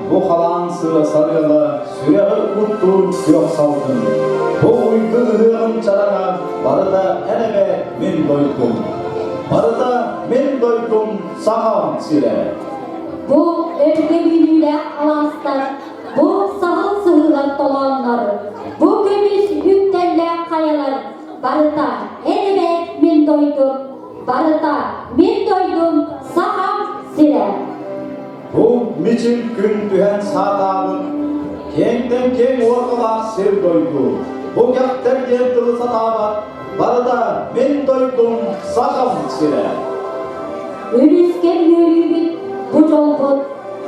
Бу халаан сыа сарыала сүрэҕи угуттуур күөх салгын. Бу уйгу ыһыаҕын чараҥа барыта эн эмэ мин дойдум. Барыта мин дойдум Сахам сирэ. Бу өргө үүнүүлээх алаастар, бу саһыл сыһыылар толооннор, бу көмүс үктэллээх хайалар барыта эн эмэ мин дойдум, барыта мин дойдум Сахам сирэ. Бу мичил күн түһэн саатаабыт, киэҥтэн киэҥ уорҕалаах сир дойду. Бу кэхтэр диэн тылы сатаабат, барыта мин дойдум Сахам сирэ. Үлүскэн үөрүүбүт, бу дьолбут,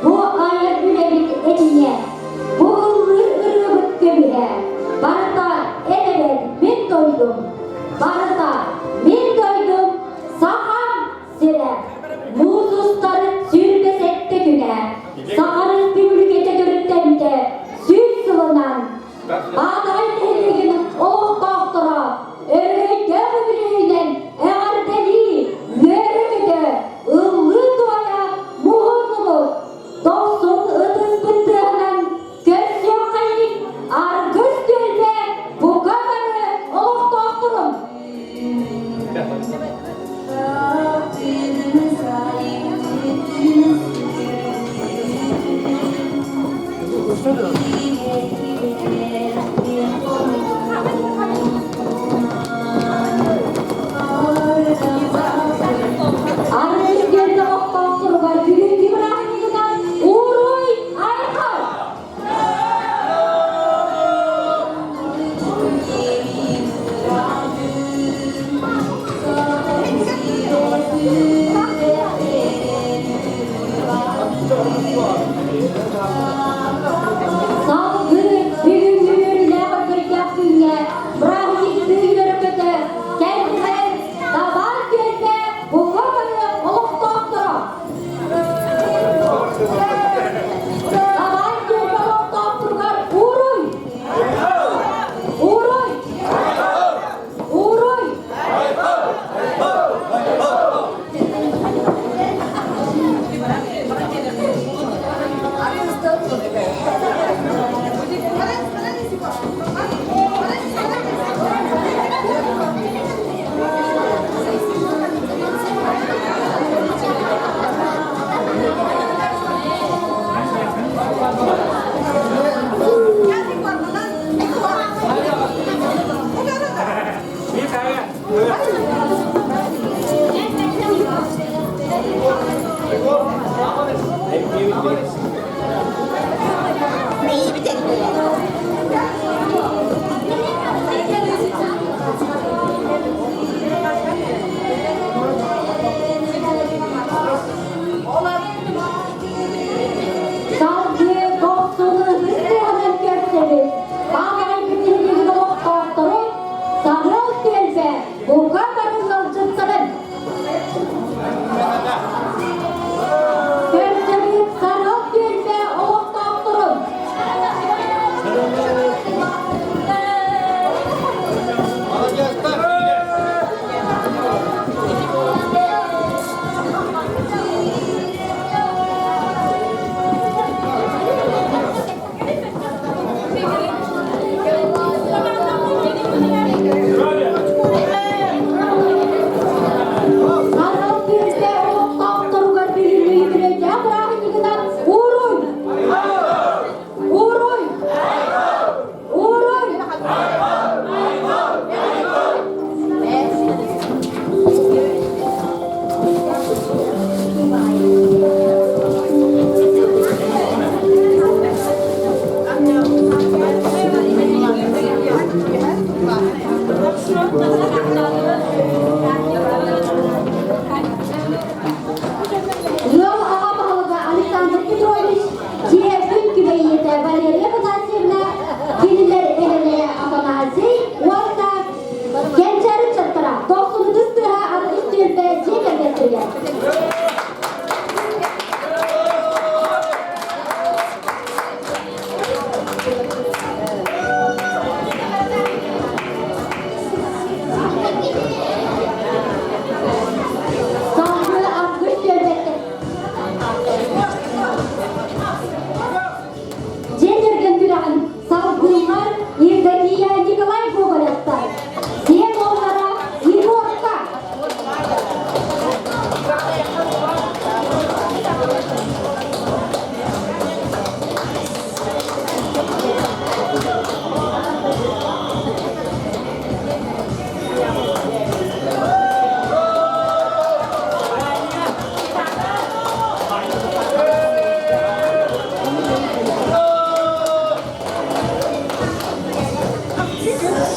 бу айар үлэбит этиҥэ, бу ыллыыр ырыабыт көмүһэ, барыта эн эбэт мин дойдум, барыта мин дойдум Сахам сирэ. Муус устар 27 күнэ Саха Өрөспүүбүлүкэтэ төрүттэммитэ 100 сылынан Баатаҕай нэһилиэгин олохтоохторо өрөгөйдөөх үбүлүөйүнэн эҕэрдэлии, үөрэ-көтө, ыллыы-туойа муһуннубут. Дохсун ытыспыт тыаһынан көрсүөххэйиҥ аргыс түөлбэ бука бары олохтоохторун!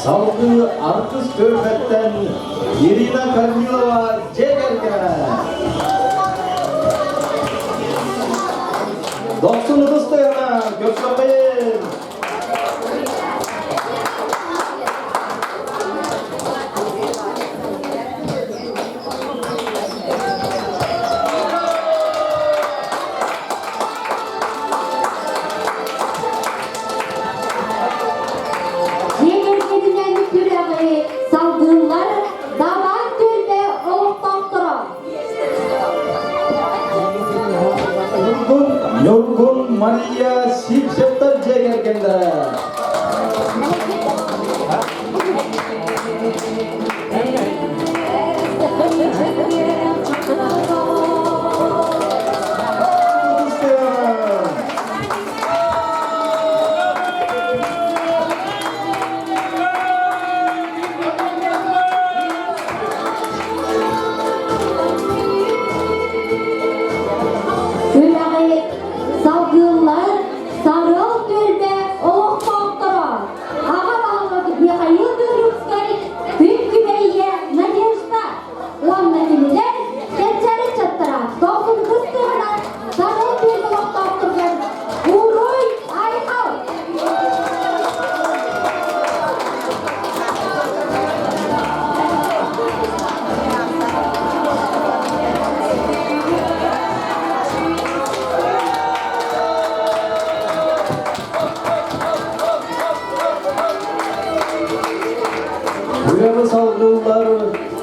Салгыы артыыс түөлбэттэн Ирина Корнилова дьиэ кэргэнэ. Дохсун ытыс тыаһынан көрсөххөйүн! Дьиэ кэргэнинэн күрэҕи салгыыллар Дабаан түөлбэ олохтоохторо. Ньургун, Ньургун Мария Сивцевтар дьиэ кэргэннэрэ. Күрэҕи салгыыллар Сарыал түөлбэ олохтоохторо Аҕа баһылык Михаил Белорусскай, Күн Күбэйэ Надежда уонна кинилэр кэнчээри ыччаттара Долгун кыстыгынан Сарыал түөлбэ олохтоохторугар Уруй Айхал! Күрэҕи салгыыллар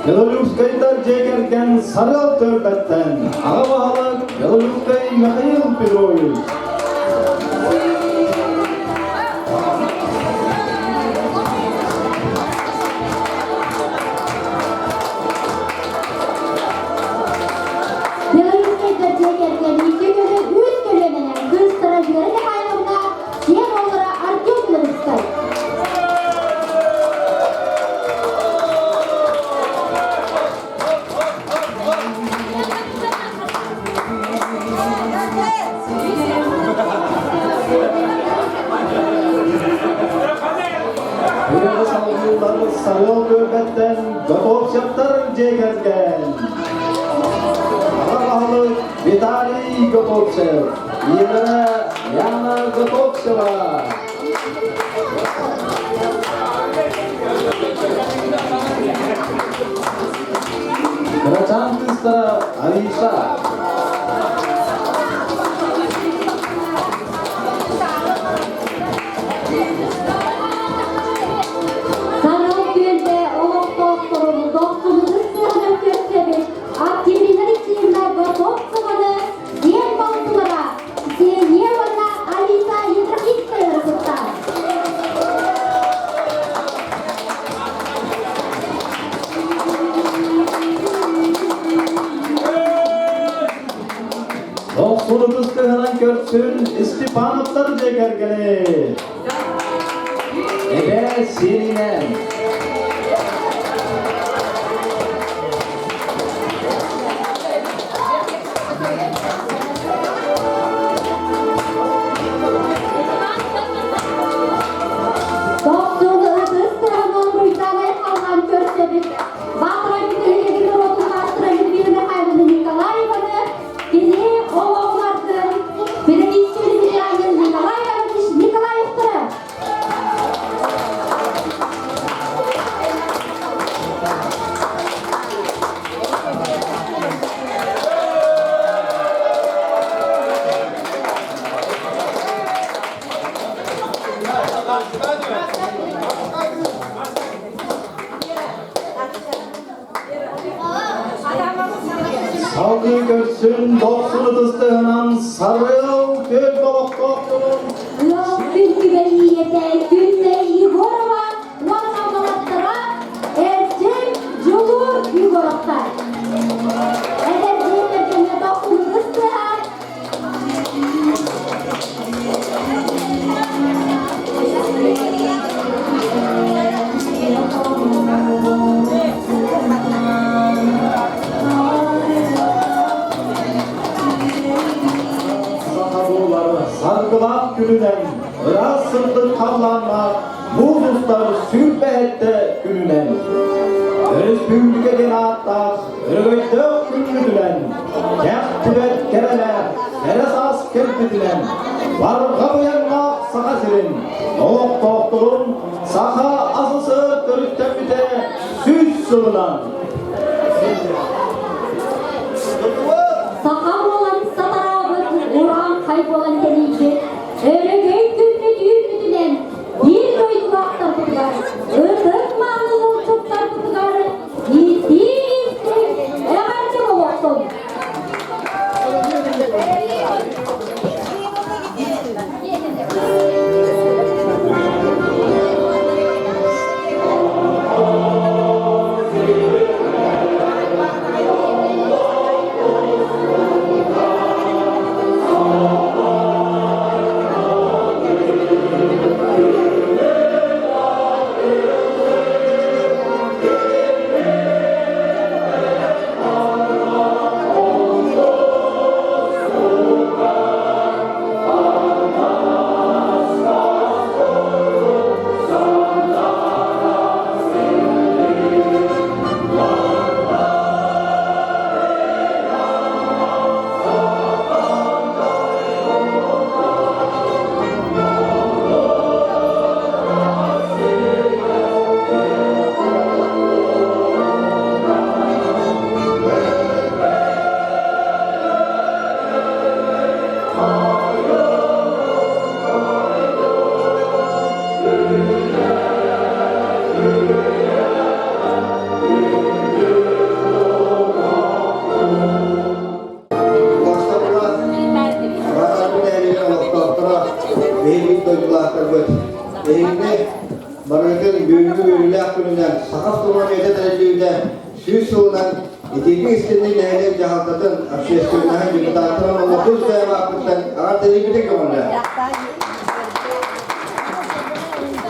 Белорусскайдар дьиэ кэргэн Сарыал Төрбэттэн аҕа баһылык Белорусскай Михаил Петрович. Белорусскайдар дьиэ кэргэн икки көлө үс көлүөнэнэн кыыстара Вера Михайловна сиэн уоллара Артем Белорусскай. Күрэҕи салгыыллар Сарыал Төрбэттэн Готовцевтар дьиэ кэргэн. Аҕа баһылык Виталий Готовцев, ийэлэрэ Яна Готовцева. Кырачаан кыыстара Алиса. Сарыал түөлбэ олохтоохторун дохсунутун сыһынан көрсөбүт Активина Алексеевна Готовцеваны диэн балтылара Ксения уонна Алиса Евдокимская кытта. Дохсунутус тыһынан көрсүн Степановтар дьиэ кэргэни. Эбээ сиэринэн. Дохсун ытыс тыаһынан Руйдаанай халлаан көрсөбүт. Баатырайбыт нэһилиэгин норуотун маастара Людмила Михайловна Николаеваны кини оҕолордун педагогический ветеранын Николай Иванович Николаевтары Салгыы көрсүн дохсун ытыстыһынан сарыал күөл олохтоохторун Ыал күн күбэлиийэтэ Күннэй Егорова уонна балаттара Эрчим Дьулуур Егоровтар. Эдэр дьиэ кэргэҥҥэ дохсун ытыстыһа Сахалар саргылаах күнүнэн ыраас сырдык халлааннаах Муус устар 27 күнүнэн Өрөспүүбүлүкэ диэн ааттаах өрөгөйдөөх күммүтүнэн, кэхтибэт кэрэлээх кэрэ саас кэлбитинэн, барҕа быйаҥнаах Саха сирин олохтоохторун Саха АССР төрүттэммитэ 100 сылынан! Саха буолан сатараабыт, урааҥхай буолан тэнийбит, өрөгөй күммүт үүммүтүнэн биир дойдулаахтарбытыгар, ытык мааны ыалдьыттарбытыгар итии-истиҥ эҕэрдэ буолуохтун! Бастакылар Баҕарбыт нэһилиэгин олохтоохторо, биһиги дойдулаахтарбыт, эһигини барыгытын бүгүҥҥү үөрүүлээх күнүнэн Саха автономията тэриллибитэ 100 сылынан итиитик истинник нэһилиэк дьаһалтатын общественноһын депутаттарын уонна тус бэйэм ааппыттан эҕэрдэлиибитин көҥүллээх.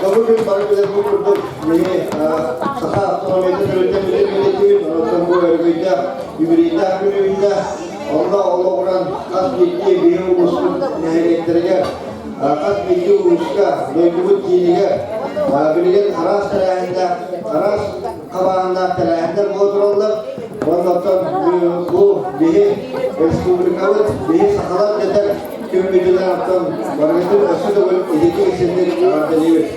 Бу күн бары билэр бу курдук биһи Саха автономията төрүттэммитин бэлиэтиибит, онон бу өрөгөйдөөх юбилейдаах күн үүннэ. Онно олоҕуран хас биирдии биһи улууспут нэһилиэктэригэр, хас биирдии улууска, дойдубут киинигэр билигин араас тэрээһиннээх, араас хабааннаах тэрээһиннэр буола тураллар. Оннуттан бу биһи республикабыт, биһи сахалар дэтэр күммүтүнэн оттон барыгытын өссө төгүл ититик истинник эҕэрдэлиибит.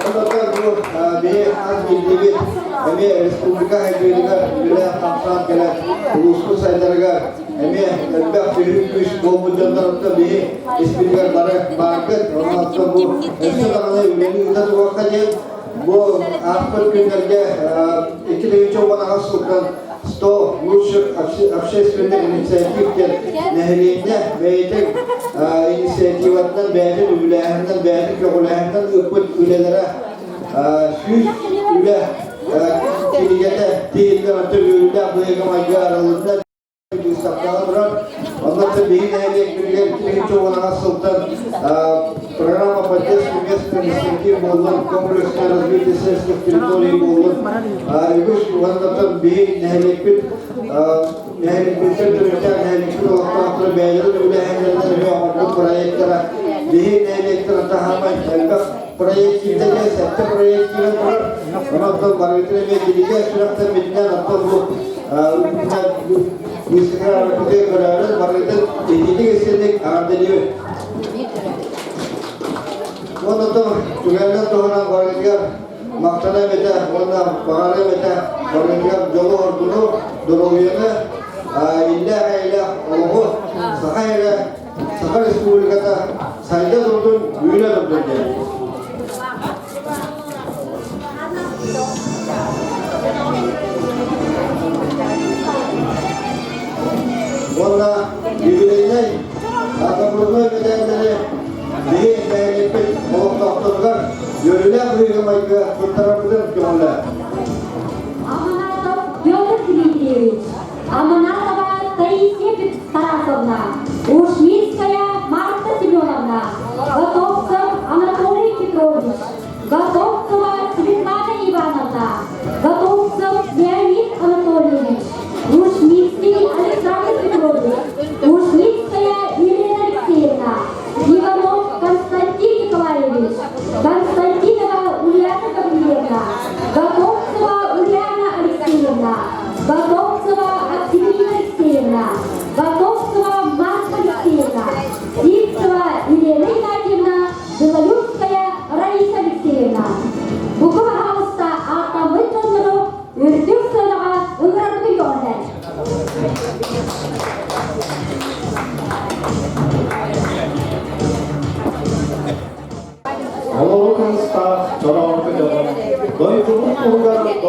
Оннуттан бу биһи хас биирдиибит эмиэ республика хайдыытыгар үлэлээн-хамсаан кэлэн улууспут сайдарыгар эмиэ элбэх сүрүн күүс буолбут дьонноруттан биһи испитигэр бары бааргыт. Онон бу өссө даҕаны үлэни ыыта туруохха диэн бу ааспыт күннэргэ 2018 сылтан 100 лучших общественных инициатив диэн нэһилиэнньэ бэйэтин инициативатынан, бэйэтин үбүлээһининэн, бэйэтин көҕүлээһининэн ыыппыт үлэлэрэ 100 үлэ кинигэтэ тиһиллэн оттон үөрүүлээх быһыыга-майгыга арылынна. Быыстапкаҕа турар. Онно биһиги нэһилиэкпитигэр 2018 сылтан программа поддержки местных инициатив буоллун, комплексное развитие сельских территорий буоллун, үгүс уоннаттан биһиги нэһилиэкпит нэһилиэкпиттэн төрүттээх нэһилиэкпит олохтоохторо бэйэлэрин үлэһиннэринэн эмиэ оҥорбут проектара биһиги нэһилиэктэр таһаамай элбэх проект киирдэ, сэттэ проект киирэн турар. Онон барыбытын эмиэ кинигэ сүрэхтэммитинэн оттон бу выставканы көрөөрү барытын ититик истинник эҕэрдэлиибит. Уонна түгэннэр туһунан барытыгар махтана эбэтэ уонна баҕара эбэтэ барытыгар дьолу-ордуну, доруобуйаны, иллээх-эйэлээх олоҕу, Саха эрэ, Саха Республиката сайда турдун, үүнэ турдун диэн. Уонна юбилейнай нагрудной мэтээллэри биһи нэһилиэкпит олохтоохторугар үөрүүлээх быһыыга-майгыга туттарарбытын көҥүллээ. Аманатов Петр Дмитриевич, Аманатова Таисия Тарасовна, Ушницкая Марта Семеновна, Готовцев Анатолий Петрович, Готовцева Светлана Ивановна, Готовцев Леонид Анатольевич, Ушницкий Александр Петрович, Ушницкая Елена Алексеевна, Иванов Константин Николаевич,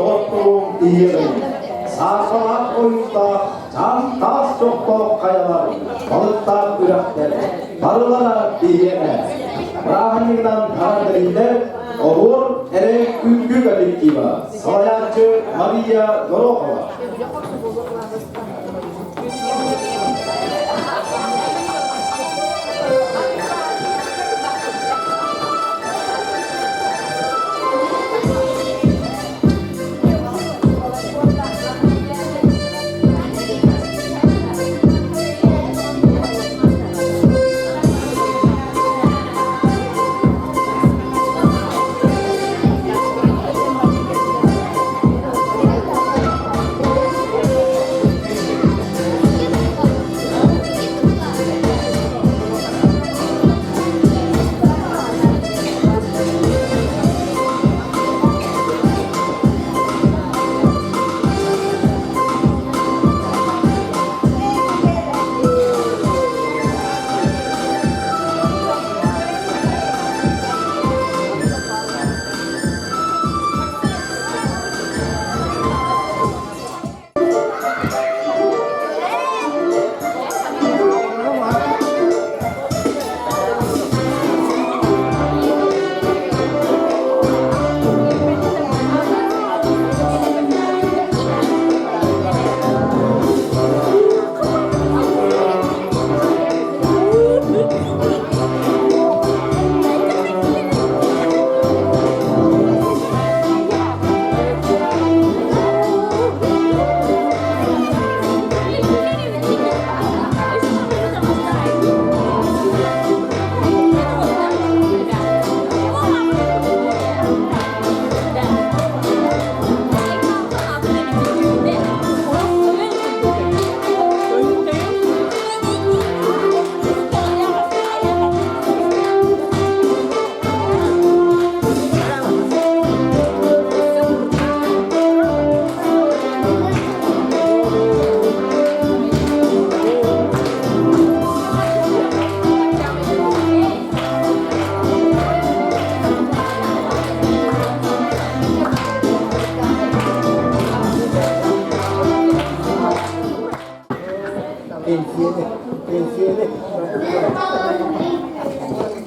доҕотторум иһиэҕиҥ. Саарбалаах ойуурдаах, чаан таас чохтоох хайалар, балыктаах үрэхтэр, барылара биһиэнэ. Бырааһынньыгынан эҕэрдэлииллэр Оһуор эрэ үҥкүү коллектива, салайааччы Мария Горохова.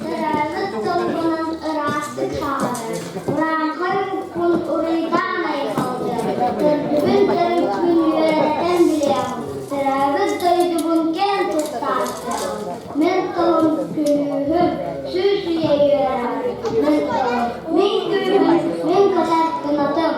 Төрөөбүт тылбынан ыраастык саҕалар, урааҥхай уккун уруйдаан айхалдьар, төрдүбүн төрүппүн үөрэтэн билиэҕим, төрөөбүт дойдубун киэн тутта ааттыаҕым, мин тылым күүһүм, сүүс үйэ үөрэҕим, мин тылым, мин күүһүм, мин көтөр кынатым.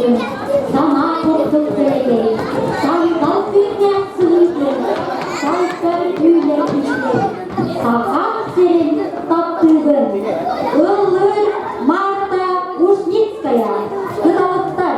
сырдыгын, санаа курдук дэлэгэй, сандал күннээх сыһыытын, сайдар үүнэр күүскүн, Сахам сирин таптыыбын. Ыллыыр Марта Ушницкая, Кыталыктар.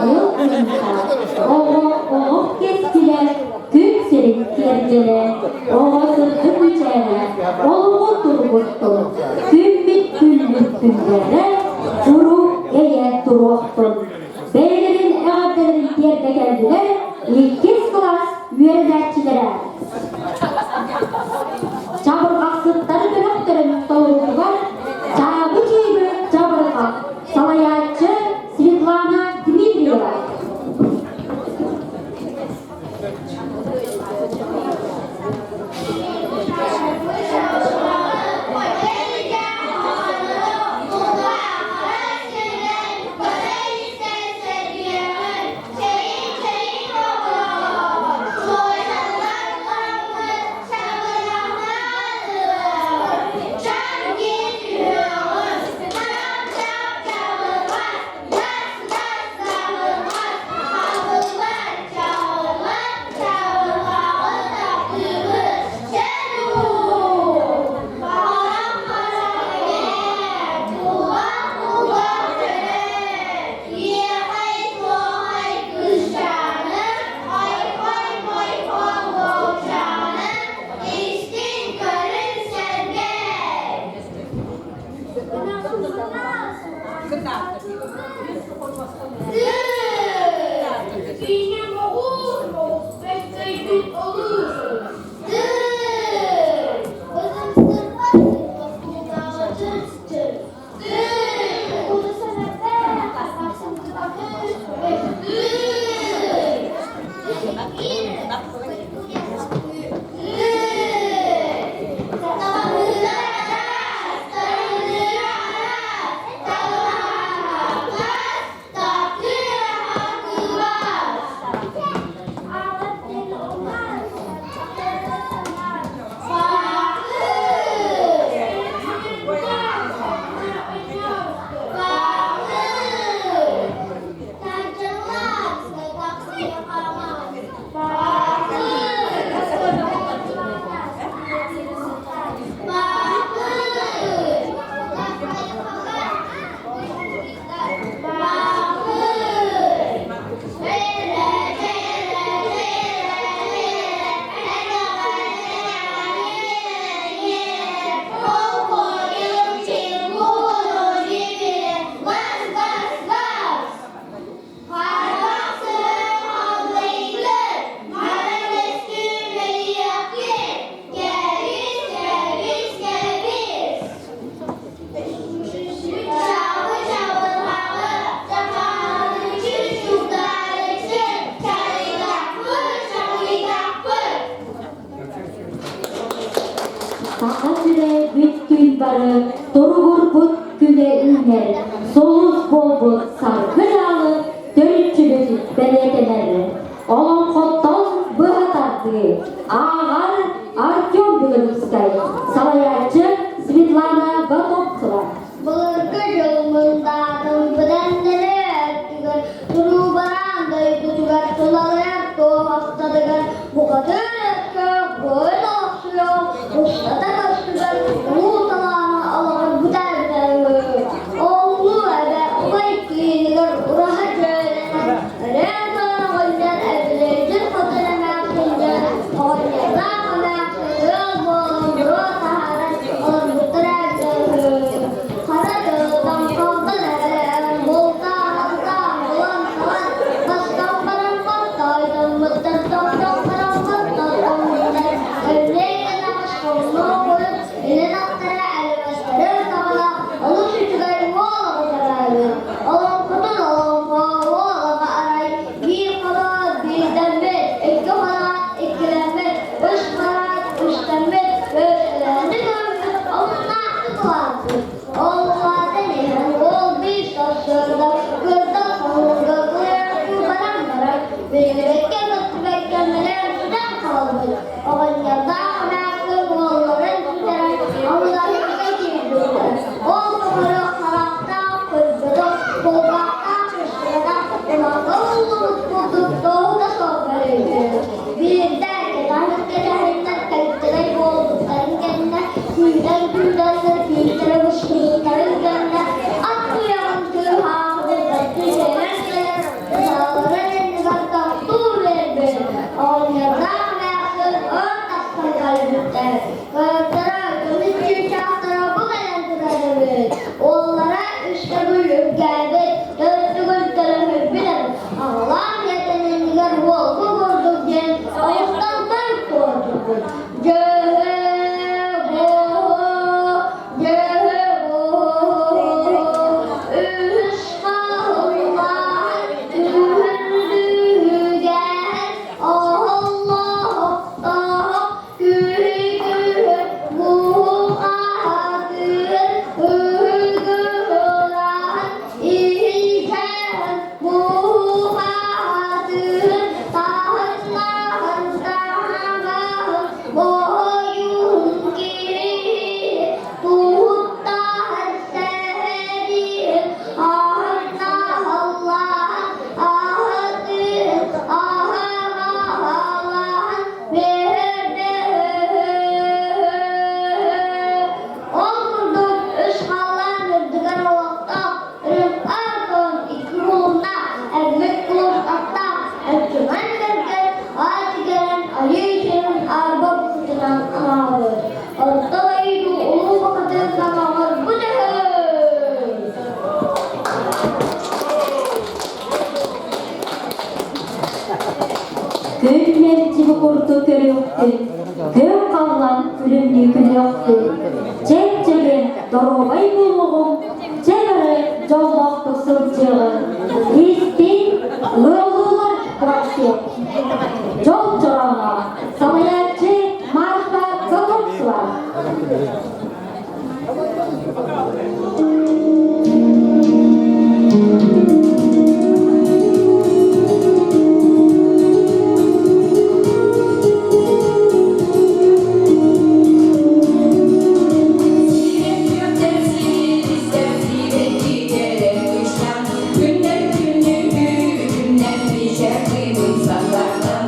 Оҕо кэргэн ойох оҕо оҕох кэскилэ, күн сирин киэргэлэ, оҕо сырдык мичээрэ, олоҕу тургуттун, күммүт күлбүт күннэрэ, куруук эйэ туруохтун. Бэйэлэрин эҕэрдэлэрин тиэрдэ кэллилэр иккис кылаас үөрэнээччилэрэ. Чабырҕахсыттар бөлөхтөрүн толоруутугар Чаабы Чиибы Чабырҕах салайааччы Светлана Дмитриева. Саха сирэ бүттүүн бары туругурбут күнэ үүнэр, сулус буолбут саргы дьаалы төрүччүбүт бэлиэтэнэр. Олоҥхоттон быһа тардыы ааҕар Артем Белорусскай, салайааччы Светлана Готовцева. Былыргы дьыл мындаатын быданнары өттүгэр туруубараан дойдутугар туналыйар туох астатыгар букатын өскөөх буойун олохсуйуох устата көстүбэт улуу талаана олоҕор бүтэр Ол улуу. Күн мэлдьи бу курдук көрүөхтүн, күн халлан күлүмнүү күлүөхтүн, чэп-чэгиэн доруобай буолуоҕуҥ, чэбэрэ дьоллоохтук сылдьыаҕыҥ, истиҥ ыаллыылар көрсүөх. Дьол чорооно, салайааччы Марфа Готовцева. Günler günü günler nice kıymın sallardan.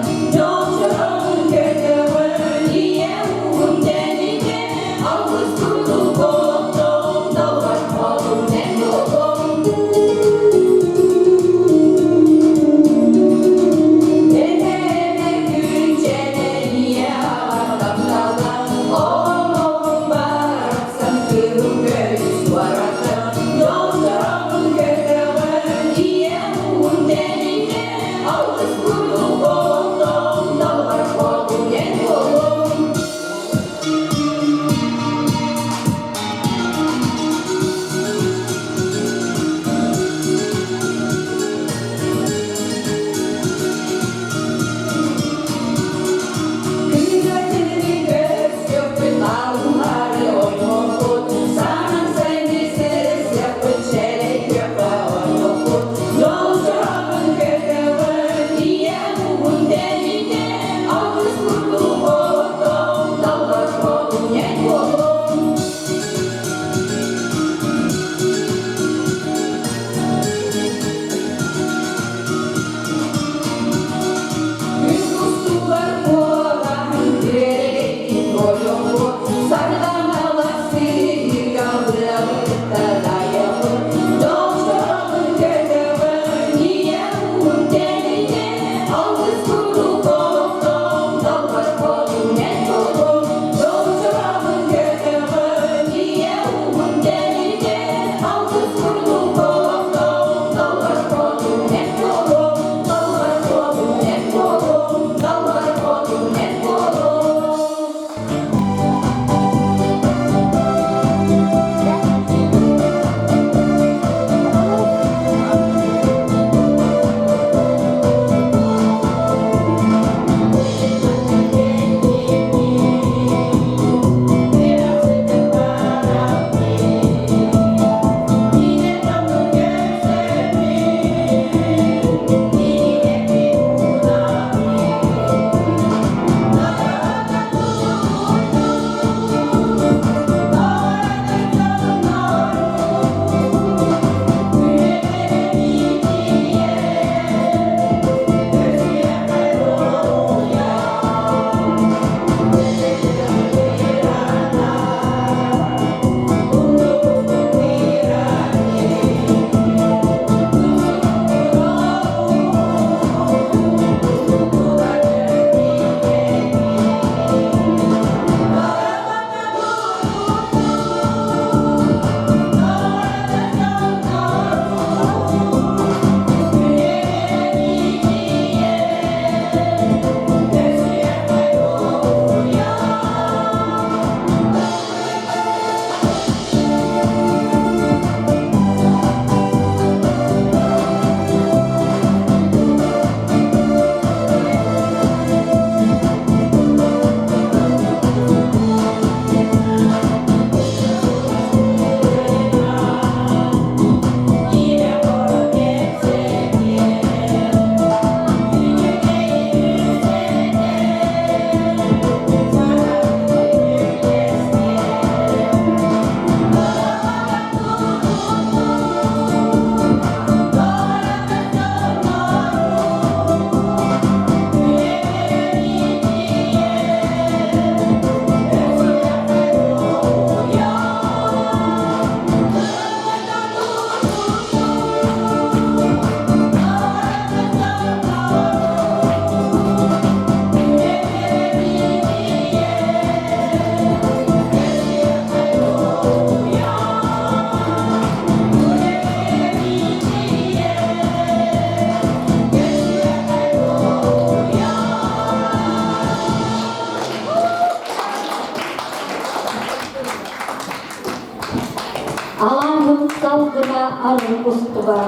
арыы кустуга,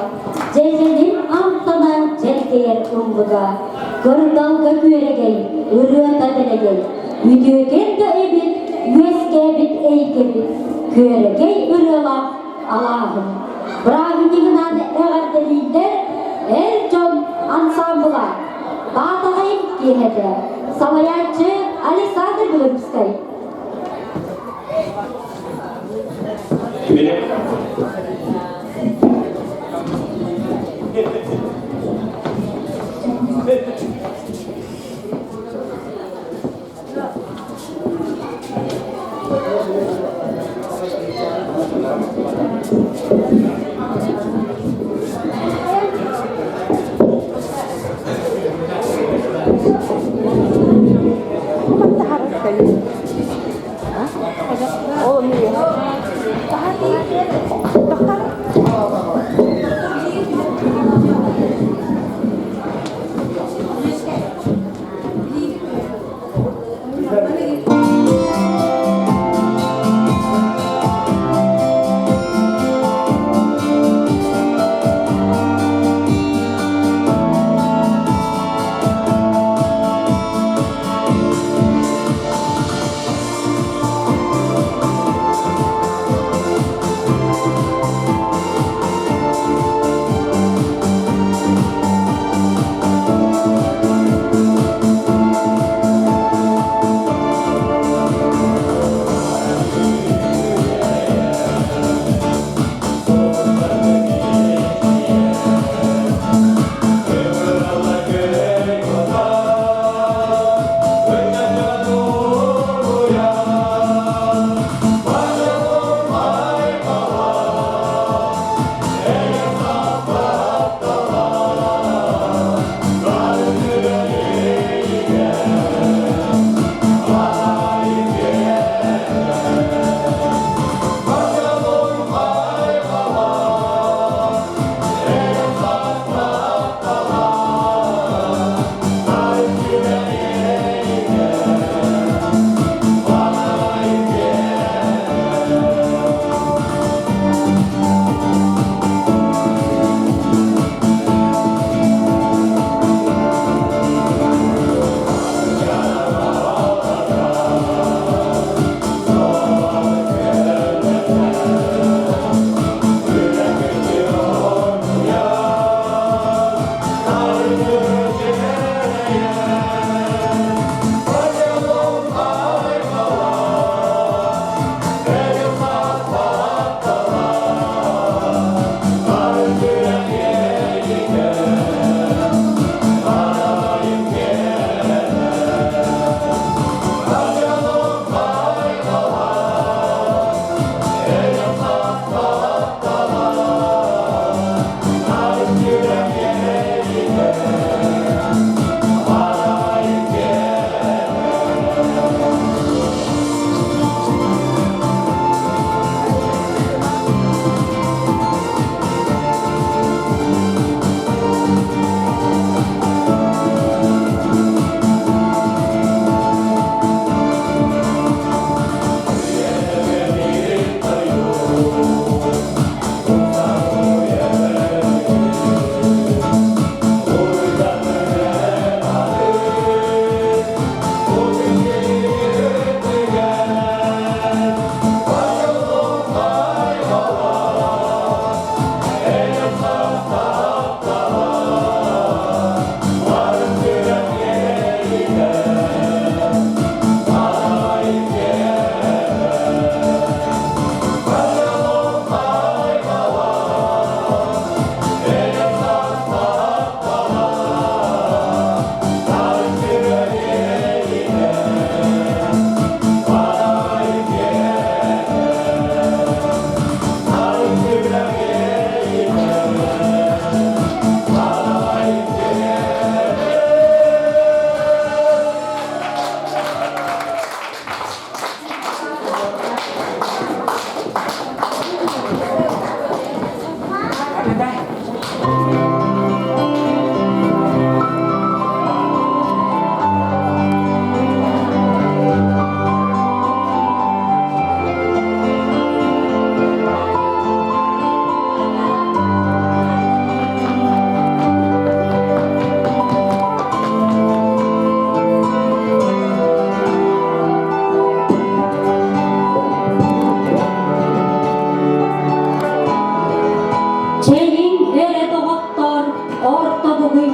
дьэдьэним амтана дьэлгэйэр ыллыга, кырдалга күөрэгэй, ырыата дэлэгэй, үтүөкэн да эбит, үөскээбит эйгэбит, күөрэгэй ырыалаах алааһым. Бырааһынньыгынан эҕэрдэлииллэр эр дьон ансаамбыла Баатаҕайым киэһэтэ, салайааччы Александр Белорусскай.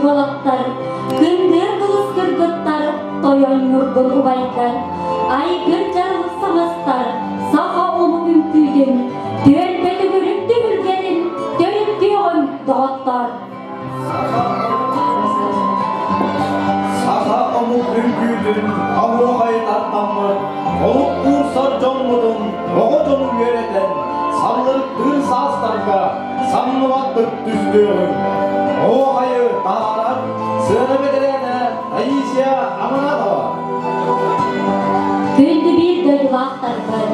уолаттар, Күндүр кылыс кыргыттар, Тойон ньургун убайдар, Айгыр дьарылык саҥастар, Саха омук үҥкүүтүн, Түөлбэ төгүрүк түһүлгэтин Төрүттүөҕүҥ, доҕоттор! Саха омук үҥкүүтүн оһуохай тардаммыт, олук уурсар дьоммутун оҕо дьону үөрэтэн, саллырыктыыр саастарга самныбаттык түстүөҕүҥ. Оһуохайы таһаарар сыана бэтэрээнэ Таисия Аманатова. Күндү биир дойдулаахтарбыт,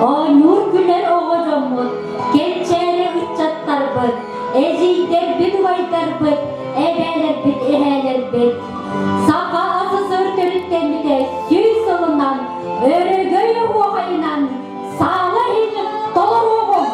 оонньуур күлэр оҕо дьоммут, кэнчээри ыччаттарбыт, эдьиийдэрбит, убайдарбыт, эбээлэрбит, эһээлэрбит Саха СССР төрүттэммитэ 100 сылынан өрөгөй оһуохайынан саала иһин толоруоҕуҥ!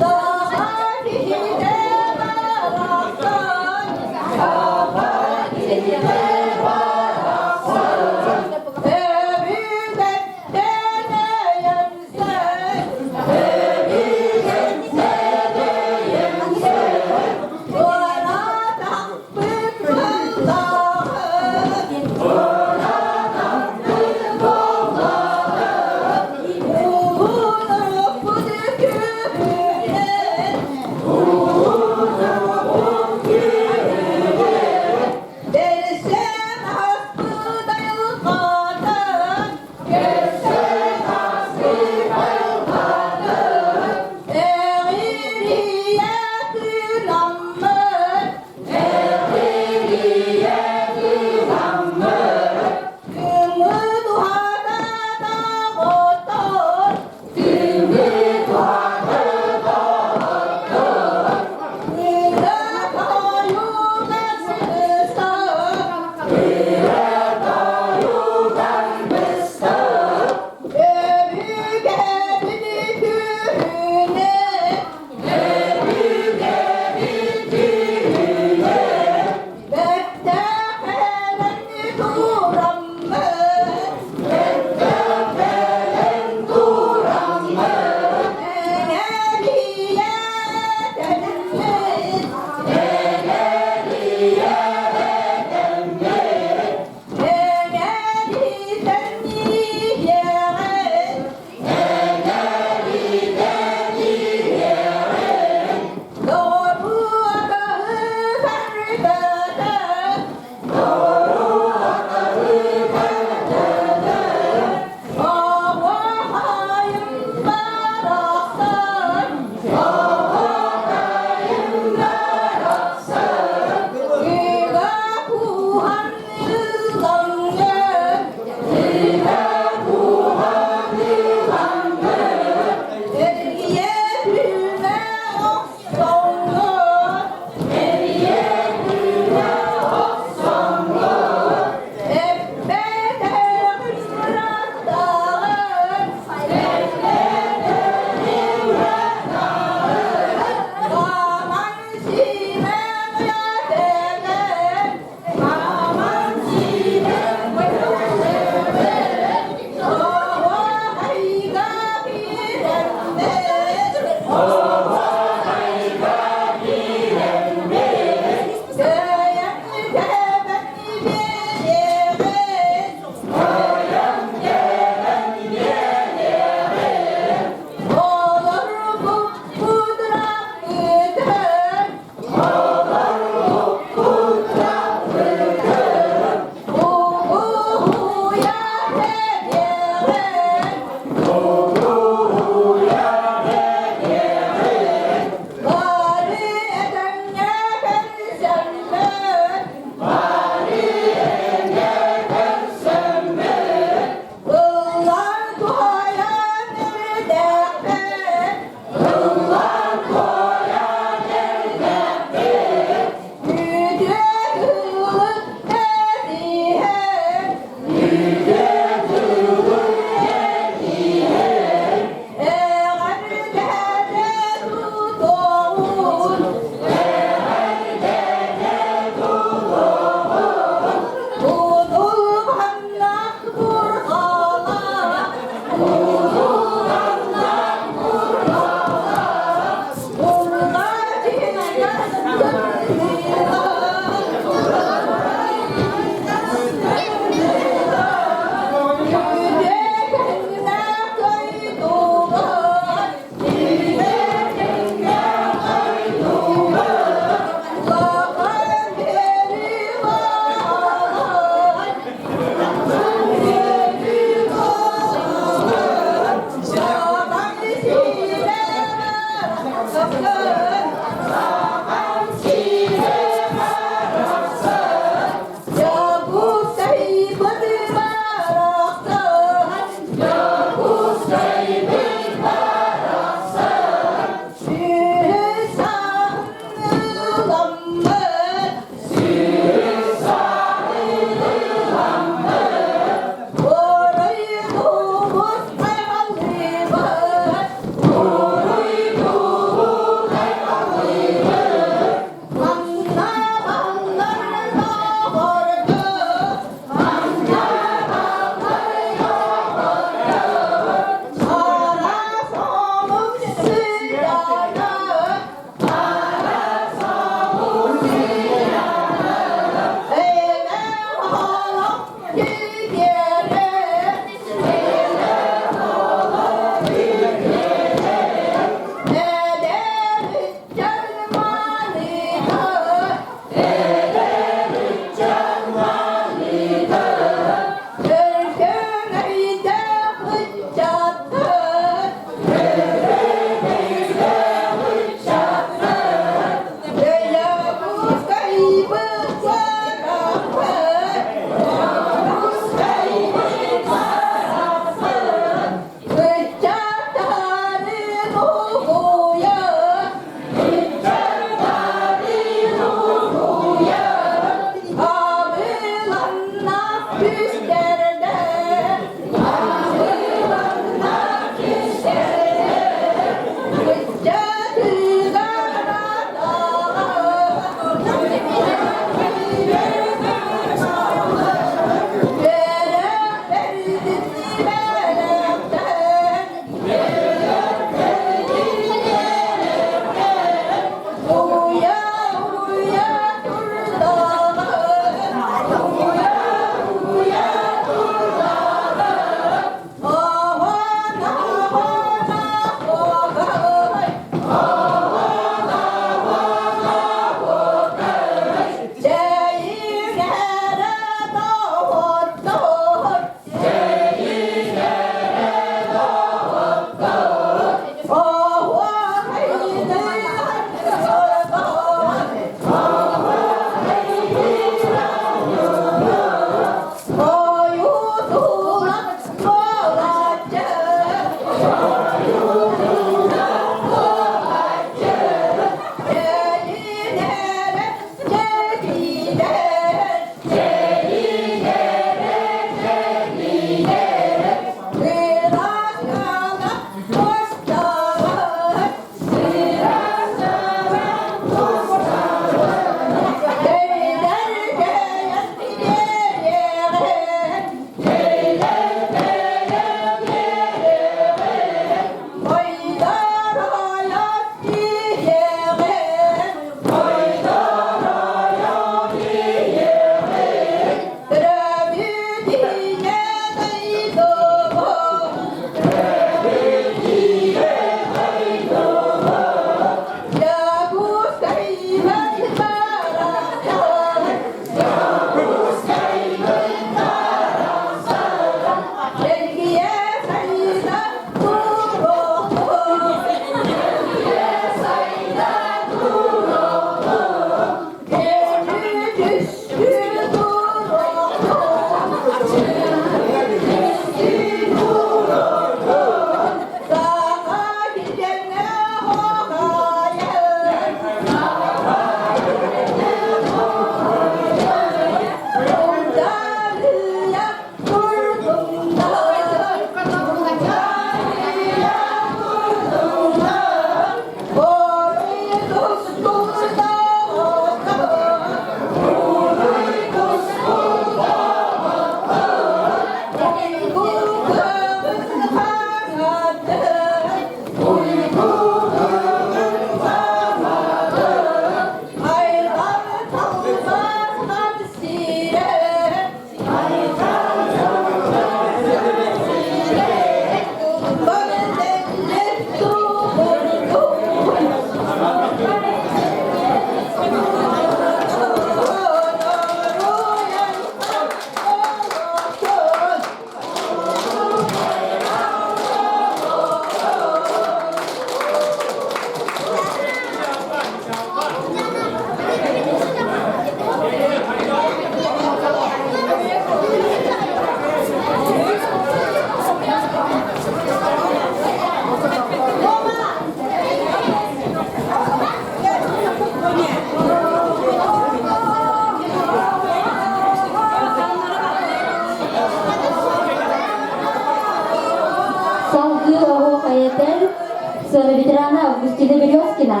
Сцена ветерана Августина Березкина.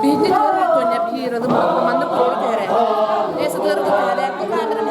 Биһини туора туонньа биир ылым маннык туора түһэрэ. Ээ сытыары түһэрэ бу камерам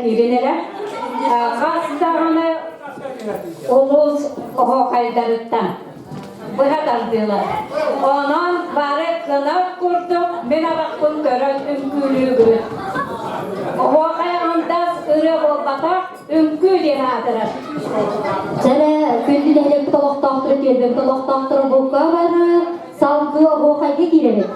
киирин эрэ. Хас даҕаны улуус оһуохайдарыттан быһа тардыылар. Онон бары кынат курдук мин абахпын көрөн үҥкүүлүүгүт. Оһуохай андас ырыа буолбатах, үҥкүү диэн аатырар. Чэрэ, күндү нэһилиэкпит олохтоохторо, түөлбэбит олохтоохторо бука бары салгыы оһуохайга киирэбит.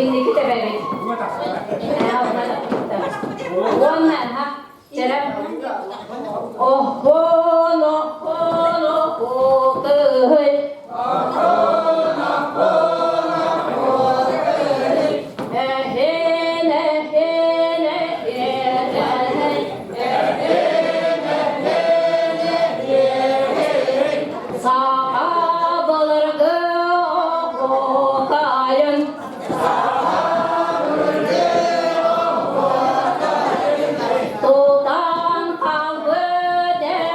Инники тэбэбит. Уонна Оххон, оххон, оххой. Эһэн, эһэн, эһэн, Саха былыргы оһуохайын Тутан хаалбыт.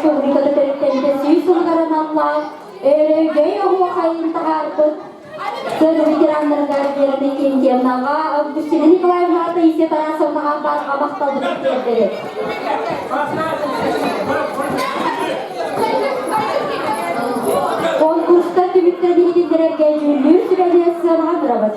Республиката төрүттэммитэ сүүс сылыгар аналлаах Өрөгөй оһуохайын таһаарбыт сцена ветераннарыгар Вера Иннокентьевнаҕа, Августина Николаевнаҕа, Таисия Тарасовнаҕа барҕа махталбытын тиэрдэбит. Конкурстар түмүктэрин иһитиннэрэргэ дьүүллүүр сүбэни сыанаҕа турабыт.